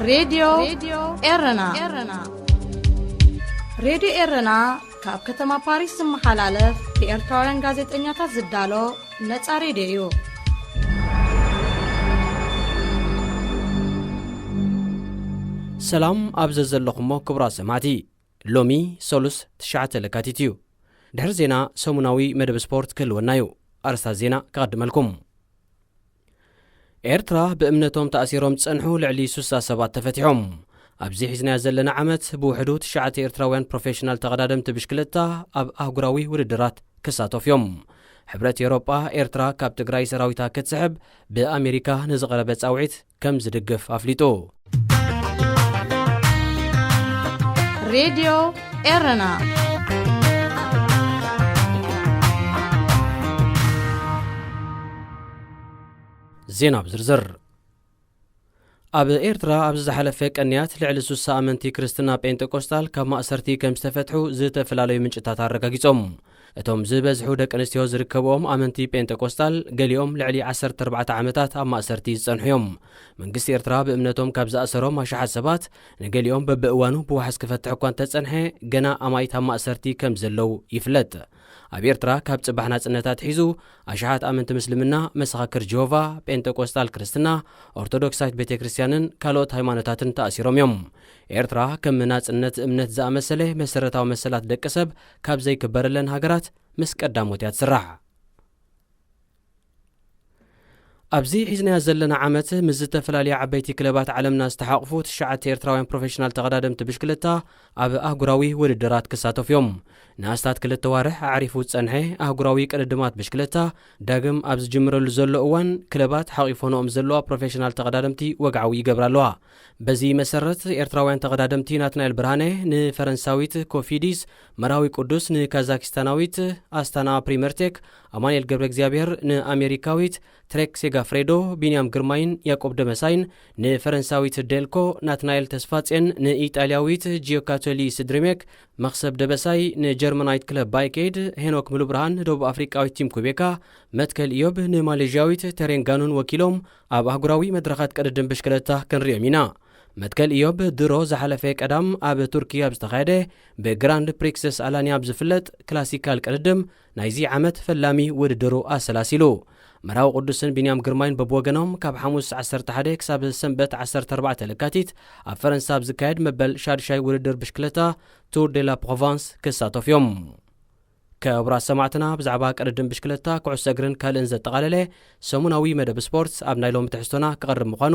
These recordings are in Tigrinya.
ሬድዮ ኤረና። ሬድዮ ኤረና ካብ ከተማ ፓሪስ ዝመሓላለፍ ብኤርትራውያን ጋዜጠኛታት ዝዳሎ ነጻ ሬድዮ እዩ። ሰላም ኣብ ዘዘለኹሞ ክቡራት ሰማዕቲ። ሎሚ ሰሉስ ትሽዓተ ለካቲት እዩ። ድሕሪ ዜና ሰሙናዊ መደብ ስፖርት ክህልወና እዩ። ኣርእስታት ዜና ክቐድመልኩም። ኤርትራ ብእምነቶም ተኣሲሮም ዝጸንሑ ልዕሊ ሱሳ ሰባት ተፈቲሖም። ኣብዚ ሒዝናዮ ዘለና ዓመት ብውሕዱ ትሽዓተ ኤርትራውያን ፕሮፌሽናል ተቐዳደምቲ ብሽክለታ ኣብ ኣህጉራዊ ውድድራት ክሳተፉ እዮም። ሕብረት ኤውሮጳ ኤርትራ ካብ ትግራይ ሰራዊታ ክትስሕብ ብኣሜሪካ ንዝቐረበ ጻውዒት ከም ዝድግፍ ኣፍሊጡ። ሬድዮ ኤረና። ዜና ብዝርዝር። ኣብ ኤርትራ ኣብዚ ዝሓለፈ ቀንያት ልዕሊ ሱሳ ኣመንቲ ክርስትና ጴንጠቆስጣል ካብ ማእሰርቲ ከም ዝተፈትሑ ዝተፈላለዩ ምንጭታት ኣረጋጊጾም። እቶም ዝበዝሑ ደቂ ኣንስትዮ ዝርከብኦም ኣመንቲ ጴንጠቆስጣል ገሊኦም ልዕሊ ዓሰርተ ኣርባዕተ ዓመታት ኣብ ማእሰርቲ ዝጸንሑ እዮም። መንግስቲ ኤርትራ ብእምነቶም ካብ ዝኣሰሮም ኣሽሓት ሰባት ንገሊኦም በብእዋኑ ብዋሕስ ክፈትሕ እኳ እንተጸንሐ፣ ገና ኣማኢት ኣብ ማእሰርቲ ከም ዘለዉ ይፍለጥ። ኣብ ኤርትራ ካብ ጽባሕ ናጽነት ኣትሒዙ ኣሽሓት ኣመንቲ ምስልምና፣ መሰኻክር ጀሆቫ፣ ጴንጠቆስጣል ክርስትና፣ ኦርቶዶክሳዊት ቤተ ክርስቲያንን ካልኦት ሃይማኖታትን ተኣሲሮም እዮም። ኤርትራ ከም ናጽነት እምነት ዝኣመሰለ መሰረታዊ መሰላት ደቂ ሰብ ካብ ዘይክበረለን ሃገራት ምስ ቀዳሞት እያ ትስራሕ። ኣብዚ ሒዝናዮ ዘለና ዓመት ምስ ዝተፈላለዩ ዓበይቲ ክለባት ዓለምና ዝተሓቑፉ ትሽዓተ ኤርትራውያን ፕሮፌሽናል ተቐዳደምቲ ብሽክለታ ኣብ ኣህጉራዊ ውድድራት ክሳተፉ እዮም። ንኣስታት ክልተ ዋርሕ ኣዕሪፉ ዝጸንሐ ኣህጉራዊ ቅድድማት ብሽክለታ ዳግም ኣብ ዝጅምረሉ ዘሎ እዋን፣ ክለባት ሓቒፎንኦም ዘለዋ ፕሮፌሽናል ተቐዳደምቲ ወግዓዊ ይገብራ ኣለዋ። በዚ መሰረት፣ ኤርትራውያን ተቐዳደምቲ ናትናኤል ብርሃነ ንፈረንሳዊት ኮፊዲስ፣ መርሃዊ ቅዱስ ንካዛኪስታናዊት ኣስታና ፕሪመርቴክ፣ ኣማኑኤል ገብረ እግዚኣብሔር ንኣሜሪካዊት ትሬክ ሴጋፍሬዶ፣ ቢንያም ግርማይን ያቆብ ደበሳይን ንፈረንሳዊት ዴልኮ፣ ናትናኤል ተስፋጼን ንኢጣልያዊት ጂዮካቶሊ ስድሪሜክ፣ መኽሰብ ደበሳይ ንጀርመናዊት ክለብ ባይኬድ፣ ሄኖክ ምሉብርሃን ንደቡብ ኣፍሪቃዊት ቲም ኩቤካ፣ መትከል ኢዮብ ንማሌዥያዊት ተሬንጋኑን ወኪሎም ኣብ ኣህጉራዊ መድረኻት ቅድድም ብሽክለታ ክንሪኦም ኢና። መትከል ኢዮብ ድሮ ዝሓለፈ ቀዳም ኣብ ቱርኪ ኣብ ዝተኻየደ ብግራንድ ፕሪክስስ ኣላንያ ኣብ ዝፍለጥ ክላሲካል ቅድድም ናይዚ ዓመት ፈላሚ ውድድሩ ኣሰላሲሉ። መርሃዊ ቅዱስን ቢንያም ግርማይን በብወገኖም ካብ ሓሙስ ዓሰርተ ሓደ ክሳብ ሰንበት ዓሰርተ ኣርባዕተ ለካቲት ኣብ ፈረንሳ ኣብ ዝካየድ መበል ሻድሻይ ውድድር ብሽክለታ ቱር ዴ ላ ፕሮቫንስ ክሳተፉ እዮም። ክቡራት ሰማዕትና፣ ብዛዕባ ቅድድም ብሽክለታ፣ ኩዕሶ እግርን ካልእን ዘጠቓለለ ሰሙናዊ መደብ ስፖርት ኣብ ናይ ሎሚ ትሕዝቶና ክቐርብ ምዃኑ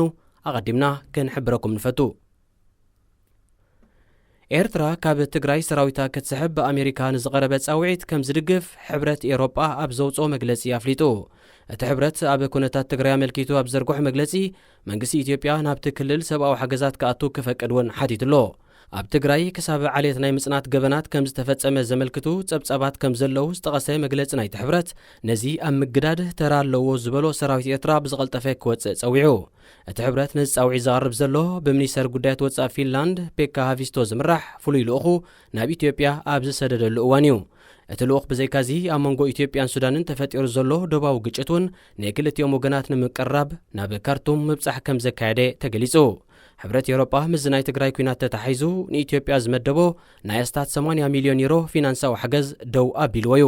ኣቐዲምና ክንሕብረኩም ንፈቱ። ኤርትራ ካብ ትግራይ ሰራዊታ ክትስሕብ ብኣሜሪካ ንዝቐረበ ጻውዒት ከም ዝድግፍ ሕብረት ኤውሮጳ ኣብ ዘውጽኦ መግለጺ ኣፍሊጡ። እቲ ሕብረት ኣብ ኩነታት ትግራይ ኣመልኪቱ ኣብ ዘርግሖ መግለጺ፣ መንግስቲ ኢትዮጵያ ናብቲ ክልል ሰብኣዊ ሓገዛት ክኣቱ ክፈቅድ እውን ሓቲቱ ኣሎ። ኣብ ትግራይ ክሳብ ዓሌት ናይ ምጽናት ገበናት ከም ዝተፈጸመ ዘመልክቱ ጸብጻባት ከም ዘለዉ ዝጠቐሰ መግለጺ ናይቲ ሕብረት፣ ነዚ ኣብ ምግዳድ ተራ ኣለዎ ዝበሎ ሰራዊት ኤርትራ ብዝቐልጠፈ ክወጽእ ጸዊዑ። እቲ ሕብረት ነዚ ጻውዒት ዘቕርብ ዘሎ ብሚኒስተር ጉዳያት ወጻኢ ፊንላንድ ፔካ ሃቪስቶ ዝምራሕ ፍሉይ ልኡኹ ናብ ኢትዮጵያ ኣብ ዝሰደደሉ እዋን እዩ። እቲ ልኡኽ ብዘይካዚ ኣብ መንጎ ኢትዮጵያን ሱዳንን ተፈጢሩ ዘሎ ዶባዊ ግጭት እውን ንክልቲኦም ወገናት ንምቅርራብ ናብ ካርቱም ምብጻሕ ከም ዘካየደ ተገሊጹ። ሕብረት ኤውሮጳ ምስዚ ናይ ትግራይ ኲናት ተተሓሒዙ ንኢትዮጵያ ዝመደቦ ናይ ኣስታት ሰማንያ ሚልዮን ዩሮ ፊናንሳዊ ሓገዝ ደው ኣቢልዎ እዩ።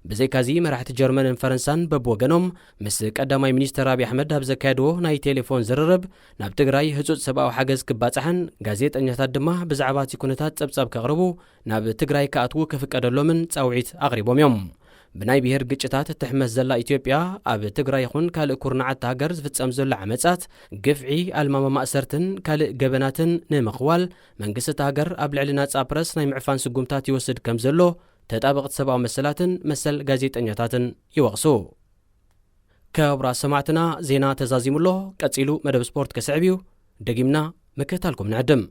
ብዘይካዚ መራሕቲ ጀርመንን ፈረንሳን በብወገኖም ምስ ቀዳማይ ሚኒስተር ኣብይ ኣሕመድ ኣብ ዘካየድዎ ናይ ቴሌፎን ዝርርብ ናብ ትግራይ ህጹጽ ሰብኣዊ ሓገዝ ክባጻሕን ጋዜጠኛታት ድማ ብዛዕባ እቲ ኩነታት ጸብጻብ ከቕርቡ ናብ ትግራይ ክኣትዉ ክፍቀደሎምን ጻውዒት ኣቕሪቦም እዮም። ብናይ ብሄር ግጭታት እትሕመስ ዘላ ኢትዮጵያ ኣብ ትግራይ ይኹን ካልእ ኩርናዓት ሃገር ዝፍጸም ዘሎ ዓመጻት፣ ግፍዒ፣ ኣልማማ ማእሰርትን ካልእ ገበናትን ንምኽዋል መንግስቲ እታ ሃገር ኣብ ልዕሊ ናጻ ፕረስ ናይ ምዕፋን ስጉምታት ይወስድ ከም ዘሎ ተጣበቕቲ ሰብኣዊ መሰላትን መሰል ጋዜጠኛታትን ይወቕሱ። ክቡራት ሰማዕትና፣ ዜና ተዛዚሙ ኣሎ። ቀጺሉ መደብ ስፖርት ክስዕብ እዩ። ደጊምና ምክትታልኩም ንዕድም።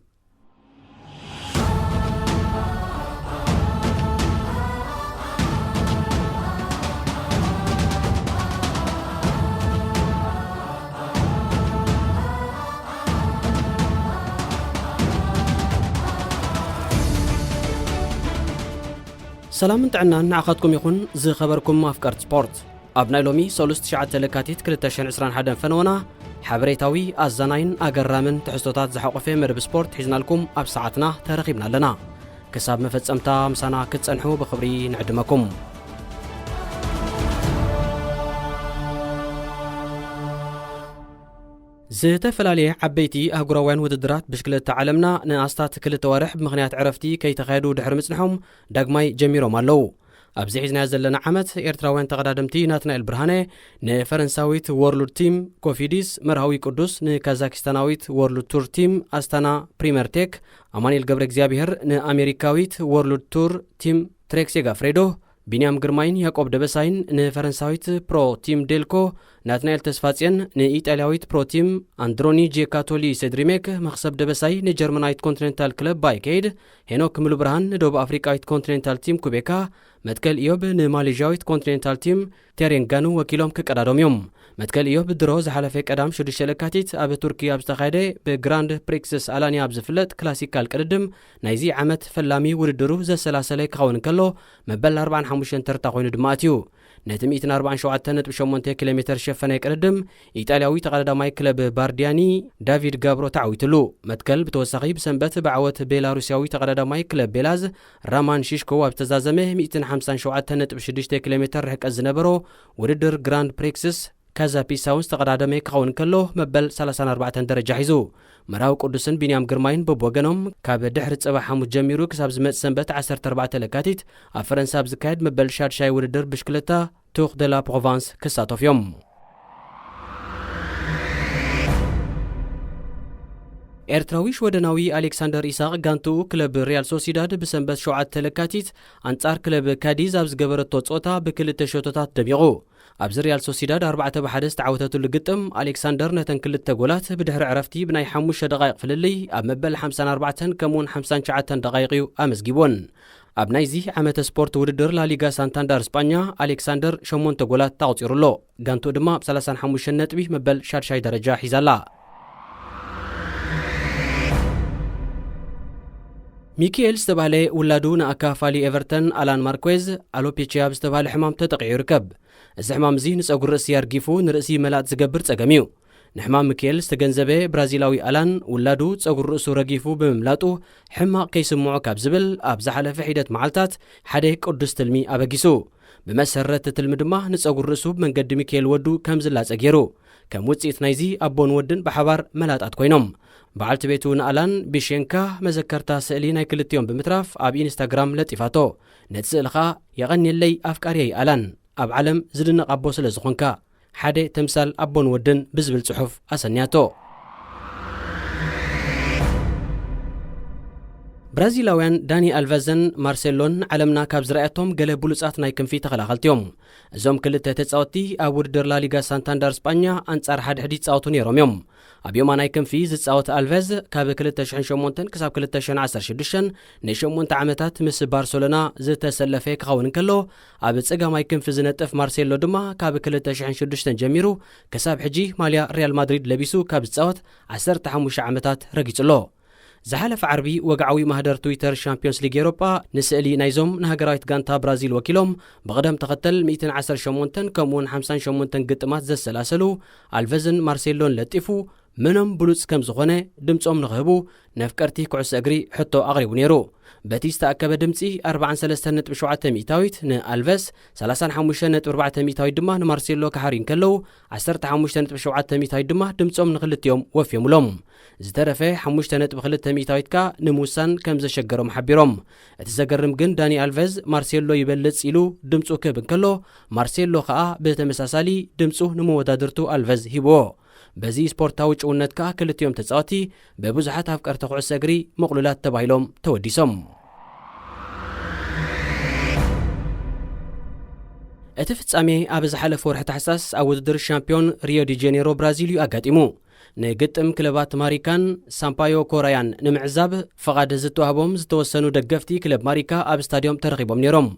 ሰላምን ጥዕናን ንዓኻትኩም ይኹን፣ ዝኸበርኩም ኣፍቀርቲ ስፖርት። ኣብ ናይ ሎሚ ሰሉስ ትሽዓተ ለካቲት ክልተ ሽሕን ዕስራን ሓደን ፈነወና፣ ሓበሬታዊ፣ ኣዛናይን ኣገራምን ትሕዝቶታት ዝሓቆፈ መደብ ስፖርት ሒዝናልኩም ኣብ ሰዓትና ተረኺብና ኣለና። ክሳብ መፈጸምታ ምሳና ክትጸንሑ ብኽብሪ ንዕድመኩም። ዝተፈላለየ ዓበይቲ ኣህጉራውያን ውድድራት ብሽክለታ ዓለምና ንኣስታት ክልተ ዋርሕ ብምኽንያት ዕረፍቲ ከይተኻየዱ ድሕሪ ምጽንሖም ዳግማይ ጀሚሮም ኣለዉ። ኣብዚ ሒዝናዮ ዘለና ዓመት ኤርትራውያን ተቐዳደምቲ ናትናኤል ብርሃነ ንፈረንሳዊት ወርሉድ ቲም ኮፊዲስ፣ መርሃዊ ቅዱስ ንካዛኪስታናዊት ወርሉድ ቱር ቲም ኣስታና ፕሪመርቴክ፣ ኣማኑኤል ገብረ እግዚኣብሔር ንኣሜሪካዊት ወርሉድ ቱር ቲም ትሬክ ሴጋፍሬዶ፣ ቢንያም ግርማይን ያዕቆብ ደበሳይን ንፈረንሳዊት ፕሮ ቲም ዴልኮ፣ ናትናኤል ተስፋጽዮን ንኢጣልያዊት ፕሮ ቲም ኣንድሮኒ ጄካቶሊ ሴድሪሜክ፣ መኽሰብ ደበሳይ ንጀርመናዊት ኮንቲኔንታል ክለብ ባይከይድ፣ ሄኖክ ምሉብርሃን ንደቡብ ኣፍሪቃዊት ኮንቲኔንታል ቲም ኩቤካ፣ መትከል ኢዮብ ንማሌዥያዊት ኮንቲኔንታል ቲም ቴሬንጋኑ ወኪሎም ክቀዳደሙ እዮም። መትከል ኢዮብ ድሮ ዝሓለፈ ቀዳም ሽዱሽተ ለካቲት ኣብ ቱርኪ ኣብ ዝተኻየደ ብግራንድ ፕሪክስስ ኣላንያ ኣብ ዝፍለጥ ክላሲካል ቅድድም ናይዚ ዓመት ፈላሚ ውድድሩ ዘሰላሰለ ክኸውን እንከሎ፣ መበል ኣርባዓን ሓሙሽተን ተርታ ኮይኑ ድማ ኣትዩ። ነቲ ሚእትን ኣርባዓን ሸውዓተን ነጥቢ ሸሞንተ ኪሎ ሜተር ዝሸፈነ ቅድድም፣ ኢጣልያዊ ተቐዳዳማይ ክለብ ባርዲያኒ ዳቪድ ጋብሮ ተዓዊትሉ። መትከል ብተወሳኺ ብሰንበት ብዓወት ቤላሩስያዊ ተቐዳዳማይ ክለብ ቤላዝ ራማን ሺሽኮ ኣብ ዝተዛዘመ ሚእትን ሓምሳን ሸውዓተን ነጥቢ ሽዱሽተ ኪሎ ሜተር ርሕቀት ዝነበሮ ውድድር ግራንድ ፕሪክስስ ካዛፒሳ እውን ዝተቐዳደመ ክኸውን ከሎ፣ መበል ሰላሳን ኣርባዕተን ደረጃ ሒዙ። መርሃዊ ቅዱስን ቢንያም ግርማይን በብወገኖም ካብ ድሕሪ ጽባሕ ሓሙስ ጀሚሩ ክሳብ ዝመጽእ ሰንበት ዓሰርተ ኣርባዕተ ለካቲት ኣብ ፈረንሳ ኣብ ዝካየድ መበል ሻድሻይ ውድድር ብሽክለታ ቱር ደ ላ ፕሮቫንስ ክሳተፉ እዮም። ኤርትራዊ ሽወደናዊ ኣሌክሳንደር ኢሳቕ ጋንትኡ ክለብ ሪያል ሶሲዳድ ብሰንበት ሸውዓተ ለካቲት ኣንጻር ክለብ ካዲዝ ኣብ ዝገበረቶ ጸወታ ብክልተ ሸቶታት ደሚቑ። ኣብዚ ሪያል ሶሲዳድ ኣርባዕተ ብሓደ ዝተዓወተትሉ ግጥም፣ ኣሌክሳንደር ነተን ክልተ ጎላት ብድሕሪ ዕረፍቲ ብናይ ሓሙሽተ ደቓይቕ ፍልልይ ኣብ መበል ሓምሳን ኣርባዕተን ከምኡውን ሓምሳን ትሽዓተን ደቓይቕ እዩ ኣመዝጊቡወን። ኣብ ናይዚ ዓመተ ስፖርት ውድድር ላሊጋ ሳንታንዳር ስጳኛ፣ ኣሌክሳንደር ሸሞንተ ጎላት ተቖጺሩ ኣሎ። ጋንትኡ ድማ ብ ሰላሳን ሓሙሽተን ነጥቢ መበል ሻድሻይ ደረጃ ሒዛ ኣላ። ሚኪኤል ዝተባህለ ውላዱ ንኣካፋሊ ኤቨርተን ኣላን ማርኩዌዝ ኣሎፔቺያ ብዝተባህለ ሕማም ተጠቒዑ ይርከብ። እዚ ሕማም እዚ ንጸጉሪ ርእሲ ኣርጊፉ ንርእሲ መላጥ ዝገብር ጸገም እዩ። ንሕማም ሚኪኤል ዝተገንዘበ ብራዚላዊ ኣላን፣ ውላዱ ጸጉሪ ርእሱ ረጊፉ ብምምላጡ ሕማቕ ከይስምዖ ካብ ዝብል ኣብ ዝሓለፈ ሒደት መዓልታት ሓደ ቅዱስ ትልሚ ኣበጊሱ። ብመሰረት ትልሚ ድማ ንጸጉሪ ርእሱ ብመንገዲ ሚኪኤል ወዱ ከም ዝላጸ ገይሩ። ከም ውጽኢት ናይዚ ኣቦን ወድን ብሓባር መላጣት ኮይኖም። በዓልቲ ቤቱ ንኣላን ቢሼንካ መዘከርታ ስእሊ ናይ ክልቲኦም ብምትራፍ ኣብ ኢንስታግራም ለጢፋቶ። ነቲ ስእሊ ኸኣ "የቐንየለይ ኣፍቃሪየይ ኣላን፣ ኣብ ዓለም ዝድነቕ ኣቦ ስለ ዝኾንካ፣ ሓደ ተምሳል ኣቦን ወድን" ብዝብል ጽሑፍ ኣሰንያቶ። ብራዚላውያን ዳኒ ኣልቨዝን ማርሴሎን ንዓለምና ካብ ዝረኣየቶም ገለ ብሉጻት ናይ ክንፊ ተኸላኸልቲ እዮም። እዞም ክልተ ተጻወትቲ ኣብ ውድድር ላሊጋ ሳንታንዳር ስጳኛ ኣንጻር ሓድሕድ ይጻወቱ ነይሮም እዮም። ኣብ የማናይ ክንፊ ዝጻወት ኣልቨዝ ካብ ክልተ ሽሕን ሸሞንተን ክሳብ ክልተ ሽሕን ዓሰርተ ሽዱሽተን ንሸሞንተ ዓመታት ምስ ባርሰሎና ዝተሰለፈ ክኸውን እንከሎ፣ ኣብ ጸጋማይ ክንፊ ዝነጥፍ ማርሴሎ ድማ ካብ ክልተ ሽሕን ሽዱሽተን ጀሚሩ ክሳብ ሕጂ ማልያ ሪያል ማድሪድ ለቢሱ ካብ ዝጻወት ዓሰርተ ሓሙሽተ ዓመታት ረጊጹ ኣሎ። ዝሓለፈ ዓርቢ ወግዓዊ ማህደር ትዊተር ሻምፒዮንስ ሊግ ኤውሮጳ ንስእሊ ናይዞም ንሃገራዊት ጋንታ ብራዚል ወኪሎም ብቕደም ተኸተል ሚእትን ዓሰርተ ሸሞንተን ከምኡውን ሓምሳን ሸሞንተን ግጥማት ዘሰላሰሉ ኣልቨዝን ማርሴሎን ለጢፉ፣ መኖም ብሉጽ ከም ዝኾነ ድምጾም ንኽህቡ ነፍቀርቲ ኩዕሶ እግሪ ሕቶ ኣቕሪቡ ነይሩ። በቲ ዝተኣከበ ድምጺ ኣርባዓን ሰለስተን ነጥቢ ሸውዓተ ሚእታዊት ንኣልቨስ፣ ሰላሳን ሓሙሽተን ነጥቢ ኣርባዕተ ሚእታዊት ድማ ንማርሴሎ ክሓርዩ እንከለዉ፣ ዓሰርተ ሓሙሽተ ነጥቢ ሸውዓተ ሚእታዊት ድማ ድምጾም ንኽልቲኦም ወፍዮምሎም። ዝተረፈ ሓሙሽተ ነጥቢ ክልተ ሚእታዊት ከኣ ንሙሳን ከም ዘሸገሮም ሓቢሮም። እቲ ዘገርም ግን ዳኒ ኣልቨዝ ማርሴሎ ይበልጽ ኢሉ ድምጹ ክህብ እንከሎ፣ ማርሴሎ ከኣ ብተመሳሳሊ ድምጹ ንመወዳድርቱ ኣልቨዝ ሂብዎ። በዚ ስፖርታዊ ጭውነት ከኣ ክልቲኦም ተጻወቲ ብብዙሓት ኣፍቀርቲ ኩዕሶ እግሪ ምቕሉላት ተባሂሎም ተወዲሶም። እቲ ፍጻሜ ኣብ ዝሓለፈ ወርሒ ታሕሳስ ኣብ ውድድር ሻምፒዮን ሪዮ ዲ ጄኔሮ ብራዚል እዩ ኣጋጢሙ። ንግጥም ክለባት ማሪካን ሳምፓዮ ኮራያን ንምዕዛብ ፍቓድ ዝተዋህቦም ዝተወሰኑ ደገፍቲ ክለብ ማሪካ ኣብ ስታድዮም ተረኺቦም ነይሮም።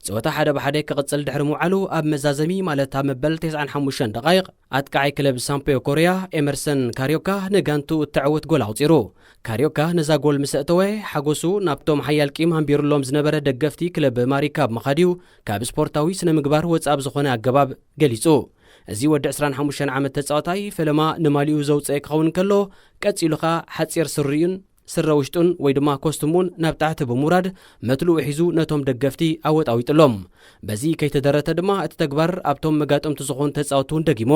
ጸወታ ሓደ ብሓደ ክቕጽል ድሕሪ ምውዓሉ ኣብ መዛዘሚ ማለት ኣብ መበል ተስዓን ሓሙሽተን ደቓይቕ ኣጥቃዓይ ክለብ ሳምፓዮ ኮርያ ኤመርሰን ካርዮካ ንጋንቱ እተዕውት ጎል ኣቑጺሩ። ካርዮካ ነዛ ጎል ምስ ኣእተወ ሓጎሱ ናብቶም ሓያል ቂም ኣንቢሩሎም ዝነበረ ደገፍቲ ክለብ ማሪካ ብምኻድ እዩ ካብ ስፖርታዊ ስነ ምግባር ወጻእ ብዝኾነ ኣገባብ ገሊጹ። እዚ ወዲ ዕስራን ሓሙሽተን ዓመት ተጻዋታይ ፈለማ ንማሊኡ ዘውጽአ ክኸውን ከሎ፣ ቀጺሉ ኸኣ ሓጺር ስሪኡን ስረ ውሽጡን ወይ ድማ ኮስቱሙን ናብ ታሕቲ ብምውራድ መትልኡ ሒዙ ነቶም ደገፍቲ ኣወጣዊጥሎም። በዚ ከይተደረተ ድማ እቲ ተግባር ኣብቶም መጋጠምቱ ዝኾኑ ተጻወትቲ እውን ደጊሞ።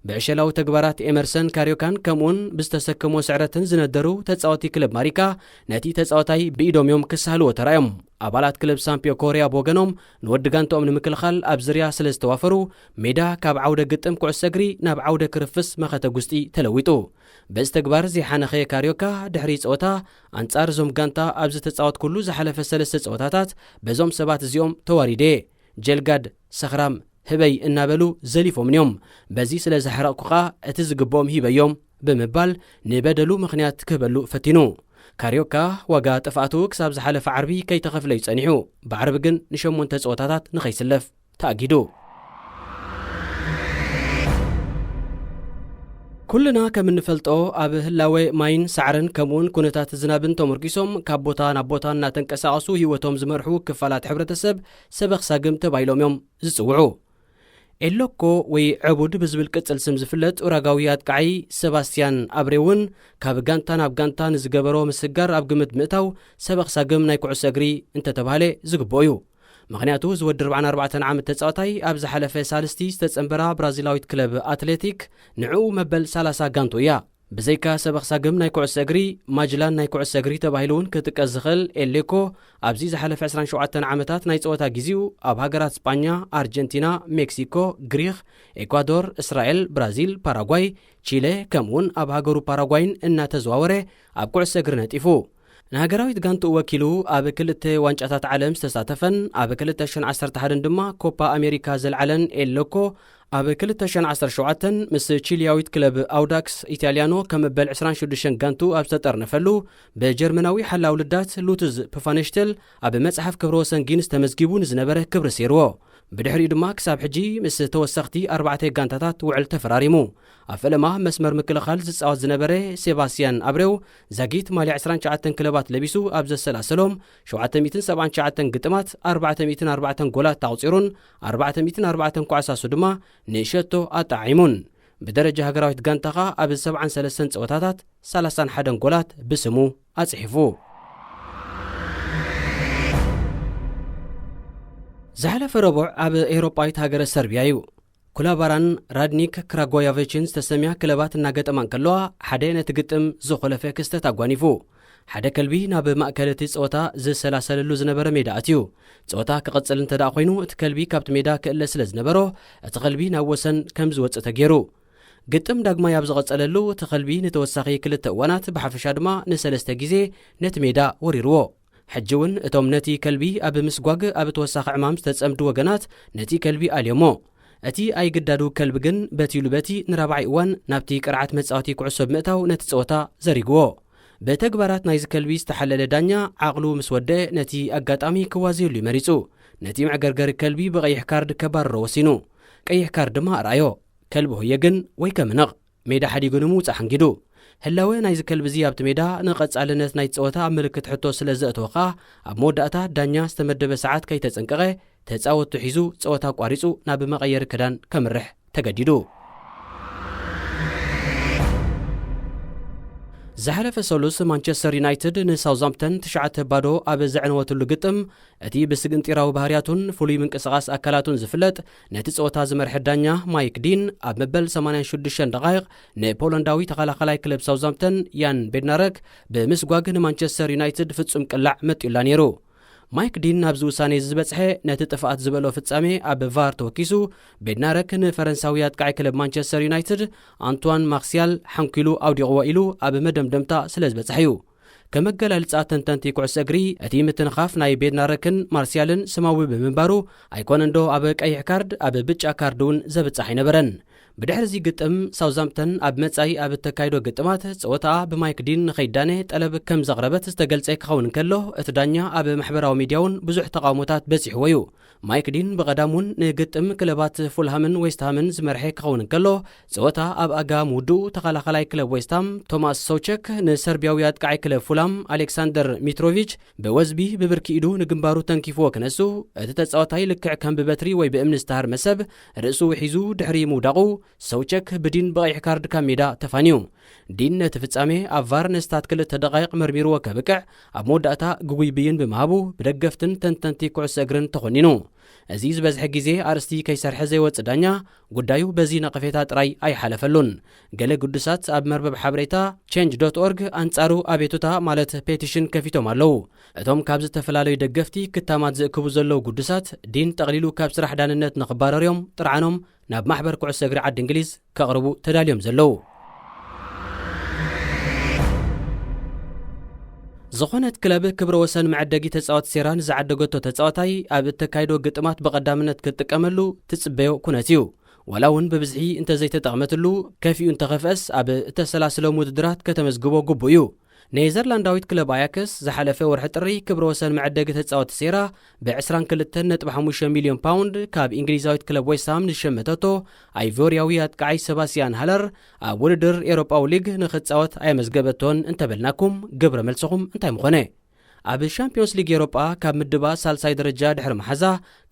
ብዕሸላዊ ተግባራት ኤመርሰን ካርዮካን ከምኡውን ብዝተሰከሞ ስዕረትን ዝነደሩ ተጻወቲ ክለብ ማሪካ ነቲ ተጻዋታይ ብኢዶም እዮም ክሳህልዎ ተራእዮም። ኣባላት ክለብ ሳምፒዮ ኮርያ ብወገኖም ንወዲ ጋንታኦም ንምክልኻል ኣብ ዝርያ ስለ ዝተዋፈሩ ሜዳ ካብ ዓውደ ግጥም ኩዕሶ እግሪ ናብ ዓውደ ክርፍስ መኸተ ጉስጢ ተለዊጡ። በዚ ተግባር ዘይሓነኸ ካርዮካ ድሕሪ ጸወታ ኣንጻር እዞም ጋንታ ኣብ ዝተጻወትኩሉ ዝሓለፈ ሰለስተ ጸወታታት በዞም ሰባት እዚኦም ተዋሪደ። ጀልጋድ፣ ሰኽራም፣ ህበይ እናበሉ ዘሊፎምኒ እዮም። በዚ ስለ ዘሕረቕኩ ኸኣ እቲ ዝግብኦም ሂበዮም ብምባል ንበደሉ ምኽንያት ክህበሉ ፈቲኑ። ካርዮካ ዋጋ ጥፍኣቱ ክሳብ ዝሓለፈ ዓርቢ ከይተኸፍለዩ ጸኒሑ። ብዓርቢ ግን ንሸሞንተ ጸወታታት ንኸይስለፍ ተኣጊዱ። ኩልና ከም እንፈልጦ ኣብ ህላወ ማይን ሳዕርን ከምኡውን ኩነታት ዝናብን ተመርኪሶም ካብ ቦታ ናብ ቦታ እናተንቀሳቐሱ ህይወቶም ዝመርሑ ክፋላት ሕብረተሰብ ሰበኽ ሳግም ተባሂሎም እዮም ዝጽውዑ። ኤሎኮ ወይ ዕቡድ ብዝብል ቅጽል ስም ዝፍለጥ ኡራጋዊ ኣጥቃዓይ ሰባስቲያን ኣብሬ እውን ካብ ጋንታ ናብ ጋንታ ንዝገበሮ ምስጋር ኣብ ግምት ምእታው ሰበኽ ሳግም ናይ ኩዕሶ እግሪ እንተተባህለ ዝግብኦ እዩ። ምኽንያቱ እዚ ወዲ ኣርባዓን ኣርባዕተን ዓመት ተጻዋታይ ኣብ ዝሓለፈ ሳልስቲ ዝተጸንበራ ብራዚላዊት ክለብ ኣትሌቲክ ንዕኡ መበል ሰላሳ ጋንቱ እያ። ብዘይካ ሰበኽ ሳግም ናይ ኩዕሶ እግሪ፣ ማጅላን ናይ ኩዕሶ እግሪ ተባሂሉ እውን ክጥቀስ ዝኽእል ኤሌኮ ኣብዚ ዝሓለፈ ዕስራን ሸውዓተን ዓመታት ናይ ጸወታ ግዜኡ ኣብ ሃገራት ስጳኛ፣ ኣርጀንቲና፣ ሜክሲኮ፣ ግሪኽ፣ ኤኳዶር፣ እስራኤል፣ ብራዚል፣ ፓራጓይ፣ ቺለ ከምኡውን ኣብ ሃገሩ ፓራጓይን እናተዘዋወረ ኣብ ኩዕሶ እግሪ ነጢፉ። ንሃገራዊት ጋንትኡ ወኪሉ ኣብ ክልተ ዋንጫታት ዓለም ዝተሳተፈን ኣብ ክልተ ሽሕን ዓሰርተ ሓደን ድማ ኮፓ ኣሜሪካ ዘልዓለን ኤል ሎኮ፣ ኣብ ክልተ ሽሕን ዓሰርተ ሸውዓተን ምስ ቺሊያዊት ክለብ ኣውዳክስ ኢታልያኖ ከም መበል ዕስራን ሽዱሽተን ጋንቱ ኣብ ዝተጠርነፈሉ፣ ብጀርመናዊ ሓላው ልዳት ሉትዝ ፕፋነሽተል ኣብ መጽሓፍ ክብረ ወሰን ጊንስ ተመዝጊቡ ንዝነበረ ክብሪ ሰይርዎ። ብድሕሪኡ ድማ ክሳብ ሕጂ ምስ ተወሰኽቲ ኣርባዕተ ጋንታታት ውዕል ተፈራሪሙ። ኣብ ፈለማ መስመር ምክልኻል ዝጻወት ዝነበረ ሴባስቲያን ኣብሬው ዛጊት ማልያ ዕስራን ትሽዓተን ክለባት ለቢሱ ኣብ ዘሰላሰሎም ሸውዓተ ሚእትን ሰብዓን ትሽዓተን ግጥማት ኣርባዕተ ሚእትን ኣርባዕተን ጎላት ኣቑጺሩን ኣርባዕተ ሚእትን ኣርባዕተን ኳዕሳሱ ድማ ንሸቶ ኣጠዓዒሙን። ብደረጃ ሃገራዊት ጋንታ ኸኣ ኣብ ሰብዓን ሰለስተን ጸወታታት ሰላሳን ሓደን ጎላት ብስሙ ኣጽሒፉ። ዝሓለፈ ረቡዕ ኣብ ኤውሮጳዊት ሃገረ ሰርቢያ እዩ። ኩላባራን ራድኒክ ክራጎያቪችን ዝተሰምያ ክለባት እናገጠማ እንከለዋ፣ ሓደ ነቲ ግጥም ዝኾለፈ ክስተት ኣጓኒፉ። ሓደ ከልቢ ናብ ማእከል እቲ ጸወታ ዝሰላሰለሉ ዝነበረ ሜዳ ኣትዩ። ጸወታ ክቕጽል እንተ ደኣ ኮይኑ፣ እቲ ከልቢ ካብቲ ሜዳ ክእለ ስለ ዝነበሮ፣ እቲ ከልቢ ናብ ወሰን ከም ዝወጽእ ተገይሩ። ግጥም ዳግማይ ኣብ ዝቐጸለሉ፣ እቲ ከልቢ ንተወሳኺ ክልተ እዋናት፣ ብሓፈሻ ድማ ንሰለስተ ግዜ ነቲ ሜዳ ወሪርዎ። ሕጂ እውን እቶም ነቲ ከልቢ ኣብ ምስጓግ ኣብ ተወሳኺ ዕማም ዝተጸምዱ ወገናት ነቲ ከልቢ ኣልዮሞ። እቲ ኣይግዳዱ ከልቢ ግን በቲ ኢሉ በቲ ንራብዓይ እዋን ናብቲ ቅርዓት መጻወቲ ኩዕሶ ብምእታው ነቲ ጸወታ ዘሪግዎ። ብተግባራት ናይዚ ከልቢ ዝተሓለለ ዳኛ ዓቕሉ ምስ ወደአ ነቲ ኣጋጣሚ ክዋዘየሉ እዩ መሪጹ። ነቲ መዕገርገሪ ከልቢ ብቐይሕ ካርድ ከባርሮ ወሲኑ። ቀይሕ ካርድ ድማ ኣርኣዮ። ከልቢ ሆየ ግን ወይ ከምንቕ ሜዳ ሓዲጉ ንምውጻእ ሓንጊዱ። ህላወ ናይዚ ከልቢ እዚ ኣብቲ ሜዳ ንቐጻልነት ናይቲ ጸወታ ኣብ ምልክት ሕቶ ስለ ዘእተወ ከኣ፣ ኣብ መወዳእታ ዳኛ ዝተመደበ ሰዓት ከይተጸንቀቐ፣ ተጻወቱ ሒዙ ጸወታ ኣቋሪጹ ናብ መቐየሪ ክዳን ከምርሕ ተገዲዱ። ዝሓለፈ ሰሉስ ማንቸስተር ዩናይትድ ንሳውዝሃምፕተን ትሽዓተ ባዶ ኣብ ዘዕነወትሉ ግጥም፣ እቲ ብስግንጢራዊ ባህርያቱን ፍሉይ ምንቅስቓስ ኣካላቱን ዝፍለጥ፣ ነቲ ጸወታ ዝመርሐ ዳኛ ማይክ ዲን ኣብ መበል ሰማንያን ሽዱሽተን ደቓይቕ ንፖላንዳዊ ተኸላኻላይ ክለብ ሳውዝሃምፕተን ያን ቤድናረክ ብምስጓግ ንማንቸስተር ዩናይትድ ፍጹም ቅላዕ መጢኡላ ነይሩ። ማይክ ዲን ናብዚ ውሳኔ እዚ ዝበጽሐ ነቲ ጥፍኣት ዝበሎ ፍጻሜ ኣብ ቫር ተወኪሱ፣ ቤድናረክ ንፈረንሳዊ ኣጥቃዒ ክለብ ማንቸስተር ዩናይትድ ኣንቷን ማርሲያል ሓንኪሉ ኣውዲቕዎ ኢሉ ኣብ መደምደምታ ስለ ዝበጽሐ እዩ። ከም ኣገላልጻ ተንተንቲ ኩዕሶ እግሪ፣ እቲ ምትንኻፍ ናይ ቤድናረክን ማርሲያልን ስማዊ ብምንባሩ፣ ኣይኮነንዶ ኣብ ቀይሕ ካርድ፣ ኣብ ብጫ ካርድ እውን ዘብጽሕ ኣይነበረን። ብድሕሪ እዚ ግጥም፣ ሳውዛምፕተን ኣብ መጻኢ ኣብ እተካይዶ ግጥማት ጸወታኣ ብማይክ ዲን ንኸይዳነ ጠለብ ከም ዘቕረበት ዝተገልጸ ክኸውን እንከሎ፣ እቲ ዳኛ ኣብ ማሕበራዊ ሚድያ እውን ብዙሕ ተቓውሞታት በጺሕዎ እዩ። ማይክ ዲን ብቐዳም እውን ንግጥም ክለባት ፉልሃምን ዌስትሃምን ዝመርሐ ክኸውን እንከሎ፣ ጸወታ ኣብ ኣጋ ምውድኡ ተኸላኻላይ ክለብ ዌስትሃም ቶማስ ሶውቸክ ንሰርቢያዊ ኣጥቃዓይ ክለብ ፉልሃም ኣሌክሳንደር ሚትሮቪች ብወዝቢ ብብርኪ ኢዱ ንግንባሩ ተንኪፍዎ ክነሱ፣ እቲ ተጻዋታይ ልክዕ ከም ብበትሪ ወይ ብእምኒ ዝተሃርመ ሰብ ርእሱ ውሒዙ ድሕሪ ምውዳቑ፣ ሰውቸክ ብዲን ብቐይሕ ካርድ ካብ ሜዳ ተፋንዩ። ዲን ነቲ ፍጻሜ ኣብ ቫር ንስታት ክልተ ደቓይቕ መርሚርዎ ከብቅዕ፣ ኣብ መወዳእታ ግጉይ ብይን ብምሃቡ፣ ብደገፍትን ተንተንቲ ኩዕሶ እግርን ተኾኒኑ። እዚ ዝበዝሐ ግዜ ኣርእስቲ ከይሰርሐ ዘይወጽእ ዳኛ፣ ጉዳዩ በዚ ነቐፌታ ጥራይ ኣይሓለፈሉን። ገለ ግዱሳት ኣብ መርበብ ሓበሬታ ቼንጅ ዶት ኦርግ ኣንጻሩ ኣቤቱታ ማለት ፔቲሽን ከፊቶም ኣለዉ። እቶም ካብ ዝተፈላለዩ ደገፍቲ ክታማት ዝእክቡ ዘለዉ ግዱሳት፣ ዲን ጠቕሊሉ ካብ ስራሕ ዳንነት ንኽባረር እዮም ጥርዓኖም ናብ ማሕበር ኩዕሶ እግሪ ዓዲ እንግሊዝ ከቕርቡ ተዳልዮም ዘለዉ። ዝኾነት ክለብ ክብረ ወሰን መዐደጊ ተጻወቲ ሴራ ንዝዓደገቶ ተጻዋታይ ኣብ እተካይዶ ግጥማት ብቐዳምነት ክትጥቀመሉ ትጽበዮ ኩነት እዩ። ዋላ እውን ብብዝሒ እንተዘይተጠቕመትሉ፣ ከፊኡ እንተኸፍአስ ኣብ እተሰላስሎም ውድድራት ከተመዝግቦ ግቡእ እዩ። ኔዘርላንዳዊት ክለብ ኣያክስ ዝሓለፈ ወርሒ ጥሪ ክብረ ወሰን መዐደጊ ተጻወቲ ሴራ ብ ዕስራን ክልተን ነጥቢ ሓሙሽተ ሚልዮን ፓውንድ ካብ እንግሊዛዊት ክለብ ዌስትሃም ንዝሸመተቶ ኣይቮርያዊ ኣጥቃዓይ ሰባስያን ሃለር ኣብ ውድድር ኤውሮጳዊ ሊግ ንኽጻወት ኣየመዝገበቶን እንተበልናኩም፣ ግብረ መልስኹም እንታይ ምኾነ? ኣብ ሻምፒዮንስ ሊግ ኤውሮጳ ካብ ምድባ ሳልሳይ ደረጃ ድሕሪ መሓዛ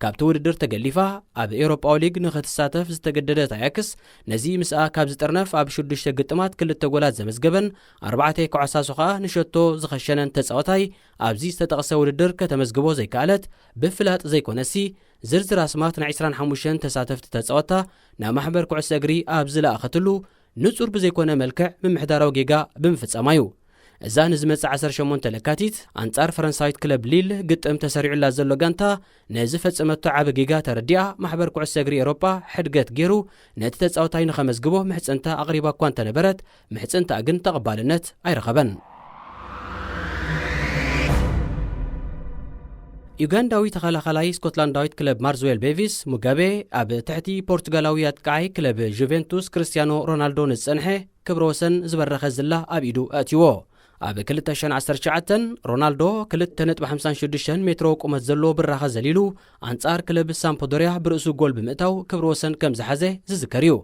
ካብቲ ውድድር ተገሊፋ፣ ኣብ ኤውሮጳዊ ሊግ ንኽትሳተፍ ዝተገደደት ኣያክስ፣ ነዚ ምስኣ ካብ ዝጥርነፍ ኣብ ሽዱሽተ ግጥማት ክልተ ጎላት ዘመዝገበን ኣርባዕተ ክዓሳሱ ከኣ ንሸቶ ዝኸሸነን ተጻዋታይ ኣብዚ ዝተጠቕሰ ውድድር ከተመዝግቦ ዘይከኣለት፣ ብፍላጥ ዘይኮነሲ፣ ዝርዝር ኣስማት ናይ ዕስራን ሓሙሽተን ተሳተፍቲ ተጻወታ ናብ ማሕበር ኩዕሶ እግሪ ኣብ ዝለኣኸትሉ፣ ንጹር ብዘይኮነ መልክዕ ምምሕዳራዊ ጌጋ ብምፍጻማ እዩ። እዛ ንዝመጽእ ዓሰርተ ሸሞንተ ለካቲት ኣንጻር ፈረንሳዊት ክለብ ሊል ግጥም ተሰሪዑላ ዘሎ ጋንታ፣ ነዝፈጸመቶ ዓቢ ጌጋ ተረዲኣ፣ ማሕበር ኩዕሶ እግሪ ኤውሮጳ ሕድገት ገይሩ ነቲ ተጻዋታይ ንኸመዝግቦ ምሕጽንታ ኣቕሪባ እኳ እንተነበረት፣ ምሕጽንታ ግን ተቐባልነት ኣይረኸበን። ዩጋንዳዊ ተኸላኻላይ ስኮትላንዳዊት ክለብ ማርዝዌል ቤቪስ ሙጋቤ ኣብ ትሕቲ ፖርቱጋላዊ ኣጥቃዓይ ክለብ ጁቬንቱስ ክርስቲያኖ ሮናልዶ ንዝጸንሐ ክብረ ወሰን ዝበረኸ ዝላ ኣብ ኢዱ ኣእትይዎ። ኣብ ክልተ ሽሕን ዓሰርተ ትሽዓተን ሮናልዶ ክልተ ነጥቢ ሓምሳን ሽዱሽተን ሜትሮ ቁመት ዘለዎ ብራኸ ዘሊሉ ኣንጻር ክለብ ሳምፕዶርያ ብርእሱ ጎል ብምእታው ክብረ ወሰን ከም ዝሓዘ ዝዝከር እዩ።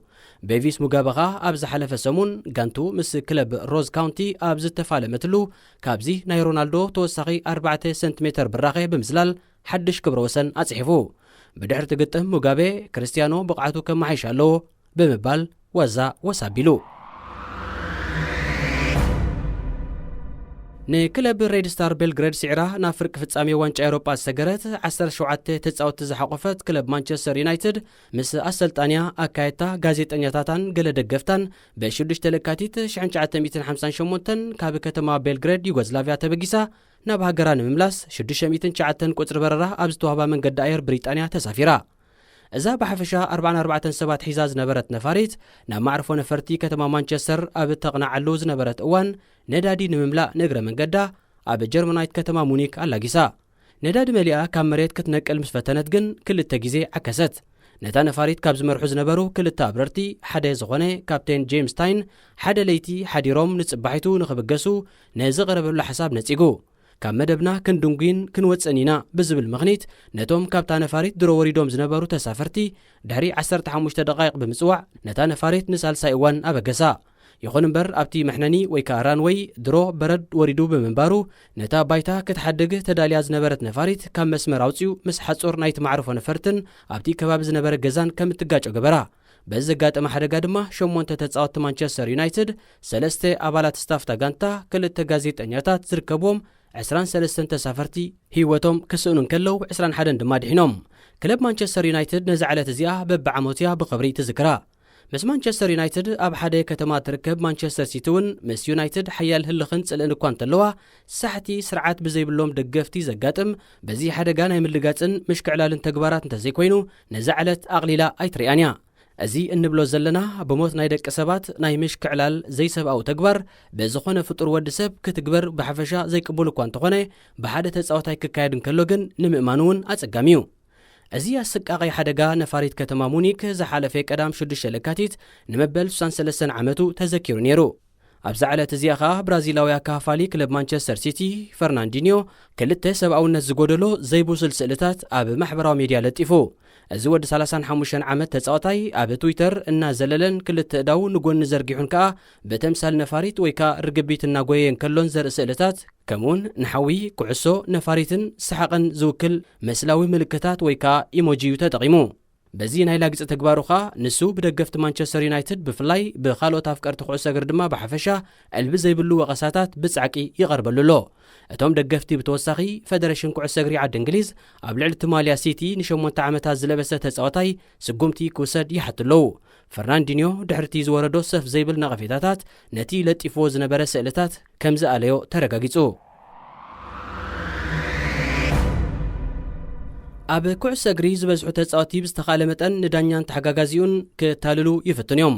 ቤቪስ ሙጋበ ኸኣ ኣብ ዝሓለፈ ሰሙን ጋንቱ ምስ ክለብ ሮዝ ካውንቲ ኣብ ዝተፋለመትሉ፣ ካብዚ ናይ ሮናልዶ ተወሳኺ ኣርባዕተ ሰንቲሜተር ብራኸ ብምዝላል ሓድሽ ክብረ ወሰን ኣጽሒፉ። ብድሕሪ እቲ ግጥም ሙጋቤ፣ ክርስትያኖ ብቕዓቱ ከመሓይሽ ኣለዎ ብምባል ዋዛ ወስ ኣቢሉ። ንክለብ ሬድ ስታር ቤልግሬድ ስዒራ ናብ ፍርቂ ፍጻሜ ዋንጫ ኤውሮጳ ዝሰገረት ዓሰርተ ሸውዓተ ተጻወትቲ ዝሓቖፈት ክለብ ማንቸስተር ዩናይትድ፣ ምስ ኣሰልጣንያ፣ ኣካየድታ፣ ጋዜጠኛታታን ገለ ደገፍታን፣ ብሽዱሽተ ለካቲት ሽሕን ትሽዓተ ሚእትን ሓምሳን ሸሞንተን ካብ ከተማ ቤልግሬድ ዩጎዝላቭያ ተበጊሳ ናብ ሃገራ ንምምላስ ሽዱሽተ ሚእትን ትሽዓተን ቁጽሪ በረራ ኣብ ዝተዋህባ መንገዲ ኣየር ብሪጣንያ ተሳፊራ። እዛ ብሓፈሻ ኣርባዓን ኣርባዕተን ሰባት ሒዛ ዝነበረት ነፋሪት፣ ናብ ማዕርፎ ነፈርቲ ከተማ ማንቸስተር ኣብ እተቕንዓሉ ዝነበረት እዋን፣ ነዳዲ ንምምላእ ንእግረ መንገዳ ኣብ ጀርመናዊት ከተማ ሙኒክ ኣላጊሳ። ነዳዲ መሊኣ ካብ መሬት ክትነቅል ምስ ፈተነት ግን ክልተ ግዜ ዓከሰት። ነታ ነፋሪት ካብ ዝመርሑ ዝነበሩ ክልተ ኣብረርቲ ሓደ ዝኾነ ካፕቴን ጄምስ ታይን፣ ሓደ ለይቲ ሓዲሮም ንጽባሒቱ ንኽብገሱ ንዝቐረበሉ ሓሳብ ነጺጉ። ካብ መደብና ክንድንጒን ክንወጽእን ኢና ብዝብል ምኽኒት፣ ነቶም ካብታ ነፋሪት ድሮ ወሪዶም ዝነበሩ ተሳፈርቲ ድሕሪ ዓሰርተ ሓሙሽተ ደቓይቕ ብምጽዋዕ፣ ነታ ነፋሪት ንሳልሳይ እዋን ኣበገሳ። ይኹን እምበር፣ ኣብቲ መሕነኒ ወይ ከኣ ራንወይ ድሮ በረድ ወሪዱ ብምንባሩ፣ ነታ ባይታ ክትሓድግ ተዳልያ ዝነበረት ነፋሪት ካብ መስመር ኣውጺኡ ምስ ሓጹር ናይቲ ማዕርፎ ነፈርትን ኣብቲ ከባቢ ዝነበረ ገዛን ከም እትጋጮ ገበራ። በዚ ዘጋጠመ ሓደጋ ድማ ሸሞንተ ተጻወትቲ ማንቸስተር ዩናይትድ፣ ሰለስተ ኣባላት ስታፍታ ጋንታ፣ ክልተ ጋዜጠኛታት ዝርከብዎም ዕስራን ሰለስተን ተሳፈርቲ ህይወቶም ክስእኑ እንከለዉ፣ ዕስራን ሓደን ድማ ድሒኖም። ክለብ ማንቸስተር ዩናይትድ ነዛ ዕለት እዚኣ በብዓመቱ እያ ብኽብሪ ትዝክራ። ምስ ማንቸስተር ዩናይትድ ኣብ ሓደ ከተማ እትርከብ ማንቸስተር ሲቲ እውን ምስ ዩናይትድ ሓያል ህልኽን ጽልእን እኳ እንተለዋ፣ ሳሕቲ ስርዓት ብዘይብሎም ደገፍቲ ዘጋጥም በዚ ሓደጋ ናይ ምልጋጽን ምሽክዕላልን ተግባራት እንተዘይኮይኑ፣ ነዛ ዕለት ኣቕሊላ ኣይትሪኣን እያ። እዚ እንብሎ ዘለና ብሞት ናይ ደቂ ሰባት ናይ ምሽክዕላል ዘይሰብኣዊ ተግባር ብዝኾነ ፍጡር ወዲ ሰብ ክትግበር ብሓፈሻ ዘይቅቡል እኳ እንተኾነ፣ ብሓደ ተጻዋታይ ክካየድ እንከሎ ግን ንምእማኑ እውን ኣጸጋሚ እዩ። እዚ ኣሰቃቒ ሓደጋ ነፋሪት ከተማ ሙኒክ ዝሓለፈ ቀዳም ሽዱሽተ ለካቲት ንመበል ስሳን ሰለስተን ዓመቱ ተዘኪሩ ነይሩ። ኣብዛ ዕለት እዚኣ ኸኣ ብራዚላዊ ኣካፋሊ ክለብ ማንቸስተር ሲቲ ፈርናንዲኒዮ ክልተ ሰብኣውነት ዝጎደሎ ዘይብሱል ስእልታት ኣብ ማሕበራዊ ሜድያ ለጢፉ። እዚ ወዲ ሰላሳን ሓሙሽተን ዓመት ተጻዋታይ ኣብ ትዊተር እናዘለለን ክልተ እዳዉ ንጎኒ ዘርጊሑን ከኣ ብተምሳል ነፋሪት ወይ ከኣ ርግቢት እናጎየየ እንከሎን ዘርኢ ስእልታት፣ ከምኡውን ንሓዊ፣ ኩዕሶ፣ ነፋሪትን ሰሓቕን ዝውክል መስላዊ ምልክታት ወይ ከኣ ኢሞጂ እዩ ተጠቒሙ። በዚ ናይ ላግጺ ተግባሩ ኸኣ ንሱ ብደገፍቲ ማንቸስተር ዩናይትድ ብፍላይ ብኻልኦት ኣፍቀርቲ ኩዕሶ እግሪ ድማ ብሓፈሻ ዕልቢ ዘይብሉ ወቐሳታት ብጻዕቂ ይቐርበሉ ኣሎ። እቶም ደገፍቲ ብተወሳኺ ፈደረሽን ኩዕሶ እግሪ ዓዲ እንግሊዝ ኣብ ልዕሊ ትማልያ ሲቲ ንሸሞንተ ዓመታት ዝለበሰ ተጻዋታይ ስጉምቲ ክውሰድ ይሓቱ ኣለዉ። ፈርናንዲኒዮ ድሕርቲ ዝወረዶ ሰፍ ዘይብል ነቐፌታታት ነቲ ለጢፍዎ ዝነበረ ስእልታት ከም ዝኣለዮ ተረጋጊጹ። ኣብ ኩዕሶ እግሪ ዝበዝሑ ተጻወቲ ብዝተኻእለ መጠን ንዳኛን ተሓጋጋዚኡን ክታልሉ ይፍትኑ እዮም።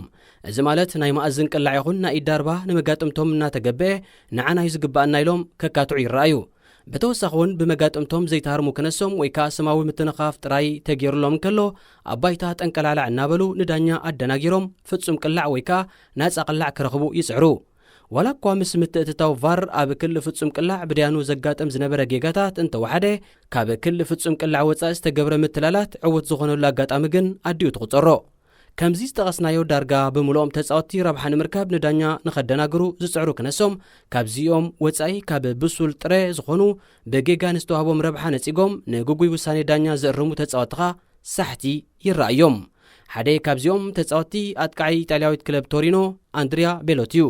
እዚ ማለት ናይ መኣዝን ቅላዕ ይኹን ናይ ኢድ ዳርባ ንመጋጥምቶም እናተገበአ ንዓና እዩ ዝግባኣና ኢሎም ከካትዑ ይረኣዩ። ብተወሳኺ እውን ብመጋጥምቶም ዘይተሃርሙ ክነሶም ወይ ከኣ ስማዊ ምትንኻፍ ጥራይ ተገይሩሎም እንከሎ ኣብ ባይታ ጠንቀላዕላዕ እናበሉ ንዳኛ ኣደናጊሮም ፍጹም ቅላዕ ወይ ከኣ ናጻ ቅላዕ ክረኽቡ ይጽዕሩ። ዋላ እኳ ምስ ምትእትታው ቫር ኣብ ክሊ ፍጹም ቅላዕ ብደያኑ ዘጋጥም ዝነበረ ጌጋታት እንተወሓደ፣ ካብ ክሊ ፍጹም ቅላዕ ወጻኢ ዝተገብረ ምትላላት ዕዉት ዝኾነሉ ኣጋጣሚ ግን ኣዲኡ ትቑጸሮ። ከምዚ ዝጠቐስናዮ ዳርጋ ብምሉኦም ተጻወትቲ ረብሓ ንምርካብ ንዳኛ ንኸደናግሩ ዝጽዕሩ ክነሶም፣ ካብዚኦም ወጻኢ ካብ ብሱል ጥረ ዝኾኑ ብጌጋ ንዝተዋህቦም ረብሓ ነጺጎም ንግጉይ ውሳኔ ዳኛ ዝእርሙ ተጻወትኻ ሳሕቲ ይረኣዮም። ሓደ ካብዚኦም ተጻወትቲ ኣጥቃዒ ኢጣልያዊት ክለብ ቶሪኖ ኣንድሪያ ቤሎቲ እዩ።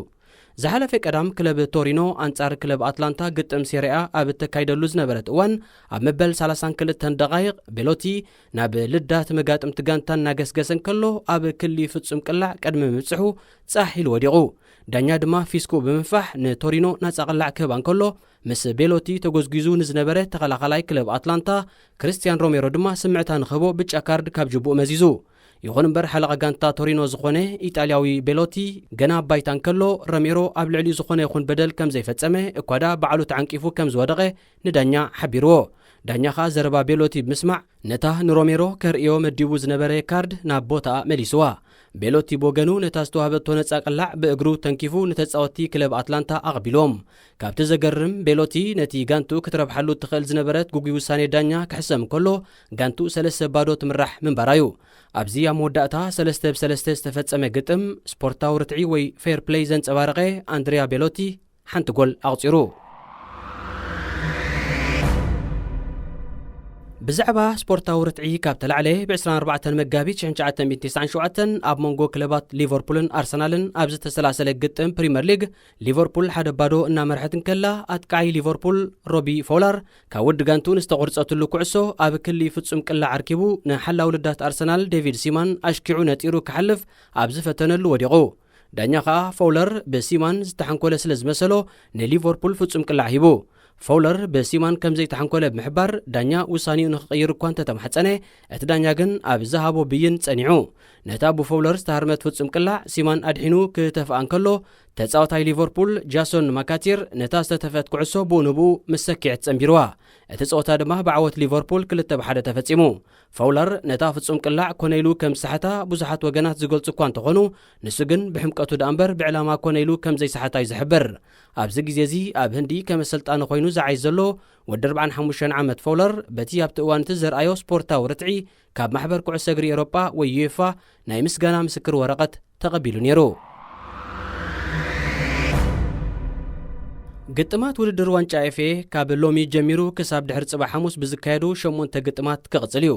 ዝሓለፈ ቀዳም ክለብ ቶሪኖ ኣንጻር ክለብ ኣትላንታ ግጥም ሴሪኣ ኣብ እተካይደሉ ዝነበረት እዋን ኣብ መበል ሰላሳን ክልተን ደቓይቕ ቤሎቲ ናብ ልዳት መጋጥምቲ ጋንታ እናገስገሰ እንከሎ ኣብ ክሊ ፍጹም ቅላዕ ቅድሚ ምብጽሑ ጻሕ ኢሉ ወዲቑ። ዳኛ ድማ ፊስኩ ብምንፋሕ ንቶሪኖ ናጻ ቅላዕ ክህባ እንከሎ ምስ ቤሎቲ ተጎዝጒዙ ንዝነበረ ተኸላኻላይ ክለብ ኣትላንታ ክርስቲያን ሮሜሮ ድማ ስምዕታ ንክህቦ ብጫ ካርድ ካብ ጅቡኡ መዚዙ። ይኹን እምበር ሓለቓ ጋንታ ቶሪኖ ዝኾነ ኢጣልያዊ ቤሎቲ ገና ኣብ ባይታ እንከሎ ረሜሮ ኣብ ልዕሊኡ ዝኾነ ይኹን በደል ከም ዘይፈጸመ እኳ ደኣ ባዕሉ ተዓንቂፉ ከም ዝወደቐ ንዳኛ ሓቢርዎ። ዳኛ ኸኣ ዘረባ ቤሎቲ ብምስማዕ ነታ ንሮሜሮ ከርእዮ መዲቡ ዝነበረ ካርድ ናብ ቦታኣ መሊስዋ። ቤሎቲ ብወገኑ ነታ ዝተዋህበቶ ነጻ ቅላዕ ብእግሩ ተንኪፉ ንተጻወትቲ ክለብ ኣትላንታ ኣቕቢልዎም። ካብቲ ዘገርም ቤሎቲ ነቲ ጋንቱ ክትረብሓሉ እትኽእል ዝነበረት ግጉይ ውሳኔ ዳኛ ክሕሰም እንከሎ ጋንቱ ሰለስተ ባዶ ትምራሕ ምንባራዩ። ኣብዚ ኣብ መወዳእታ ሰለስተ ብ ሰለስተ ዝተፈጸመ ግጥም ስፖርታዊ ርትዒ ወይ ፌር ፕለይ ዘንጸባረቐ ኣንድሪያ ቤሎቲ ሓንቲ ጎል ኣቑጺሩ። ብዛዕባ ስፖርታዊ ርትዒ ካብ ተላዕለ ብ ዕስራን ኣርባዕተን መጋቢት ሽሕን ትሽዓተ ሚእትን ተስዓን ሸውዓተን ኣብ መንጎ ክለባት ሊቨርፑልን ኣርሰናልን ኣብ ዝተሰላሰለ ግጥም ፕሪምየር ሊግ ሊቨርፑል ሓደ ባዶ እናመርሐት እንከላ ኣጥቃዒ ሊቨርፑል ሮቢ ፎላር ካብ ውዲ ጋንቱ ንዝተቖርጸትሉ ኩዕሶ ኣብ ክሊ ፍጹም ቅላዕ ኣርኪቡ ንሓላው ልዳት ኣርሰናል ዴቪድ ሲማን ኣሽኪዑ ነጢሩ ክሓልፍ ኣብ ዝፈተነሉ ወዲቑ። ዳኛ ኸኣ ፎውለር ብሲማን ዝተሓንኮለ ስለ ዝመሰሎ ንሊቨርፑል ፍጹም ቅላዕ ሂቡ። ፎውለር ብሲማን ከም ዘይተሓንኮለ ብምሕባር ዳኛ ውሳኔኡ ንኽቕይር እኳ እንተተማሕጸነ እቲ ዳኛ ግን ኣብ ዝሃቦ ብይን ጸኒዑ። ነታ ብፎውለር ዝተሃርመት ፍጹም ቅላዕ ሲማን ኣድሒኑ ክተፍኣ እንከሎ ተጻዋታይ ሊቨርፑል ጃሶን ማካቲር ነታ ዝተተፍአት ኩዕሶ ብኡ ንብኡ ምስ ሰኪዐት ጸንቢርዋ። እቲ ጸወታ ድማ ብዓወት ሊቨርፑል ክልተ ብ ሓደ ተፈጺሙ። ፎውለር ነታ ፍጹም ቅላዕ ኮነ ኢሉ ከም ዝሰሓታ ብዙሓት ወገናት ዝገልጹ እኳ እንተኾኑ ንሱ ግን ብሕምቀቱ ደኣ እምበር ብዕላማ ኮነ ኢሉ ከም ዘይሰሓታ እዩ ዝሕብር። ኣብዚ ግዜ እዚ ኣብ ህንዲ ከም ኣሰልጣኒ ኮይኑ ዝዓይ ዘሎ ወዲ ኣርባዓን ሓሙሽተን ዓመት ፎውለር በቲ ኣብቲ እዋን እቲ ዘርኣዮ ስፖርታዊ ርትዒ ካብ ማሕበር ኩዕሶ እግሪ ኤሮጳ ወይ ዩኤፋ ናይ ምስጋና ምስክር ወረቐት ተቐቢሉ ነይሩ። ግጥማት ውድድር ዋንጫ ኤፍኤ ካብ ሎሚ ጀሚሩ ክሳብ ድሕሪ ጽባሕ ሓሙስ ብዝካየዱ ሸሞንተ ግጥማት ክቕጽል እዩ።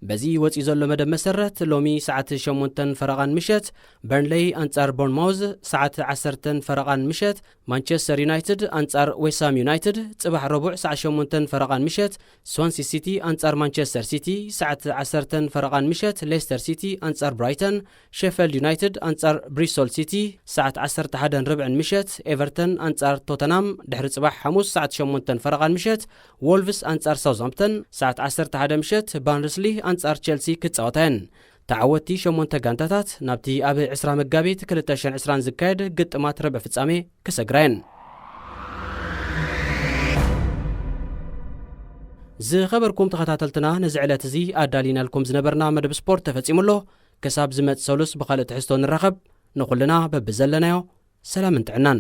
በዚ ወጺኡ ዘሎ መደብ መሰረት ሎሚ ሰዓት ሸሞንተን ፈረቓን ምሸት በርንሌይ ኣንጻር ቦርንማውዝ፣ ሰዓት ዓሰርተን ፈረቓን ምሸት ማንቸስተር ዩናይትድ ኣንጻር ዌስትሃም ዩናይትድ፣ ጽባሕ ረቡዕ ሰዓት ሸሞንተን ፈረቓን ምሸት ስዋንሲ ሲቲ ኣንጻር ማንቸስተር ሲቲ፣ ሰዓት ዓሰርተን ፈረቓን ምሸት ሌስተር ሲቲ ኣንጻር ብራይተን፣ ሼፈልድ ዩናይትድ ኣንጻር ብሪስቶል ሲቲ፣ ሰዓት ዓሰርተ ሓደን ርብዕን ምሸት ኤቨርተን ኣንጻር ቶተናም፣ ድሕሪ ጽባሕ ሓሙስ ሰዓት ሸሞንተን ፈረቓን ምሸት ዎልቭስ ኣንጻር ሳውዝሃምፕተን፣ ሰዓት ዓሰርተ ሓደ ምሸት ባንደርስሊ ኣንጻር ቸልሲ ክጻወታ እየን። ተዓወትቲ ሸሞንተ ጋንታታት ናብቲ ኣብ ዕስራ መጋቢት ክልተ ሽሕን ዕስራን ዝካየድ ግጥማት ርብዒ ፍጻሜ ክሰግራ እየን። ዝኸበርኩም ተኸታተልትና፣ ነዚ ዕለት እዚ ኣዳሊናልኩም ዝነበርና መደብ ስፖርት ተፈጺሙ ኣሎ። ክሳብ ዝመጽእ ሰሉስ ብኻልእ ትሕዝቶ ንራኸብ፣ ንኹልና በብዘለናዮ ሰላምን ጥዕናን።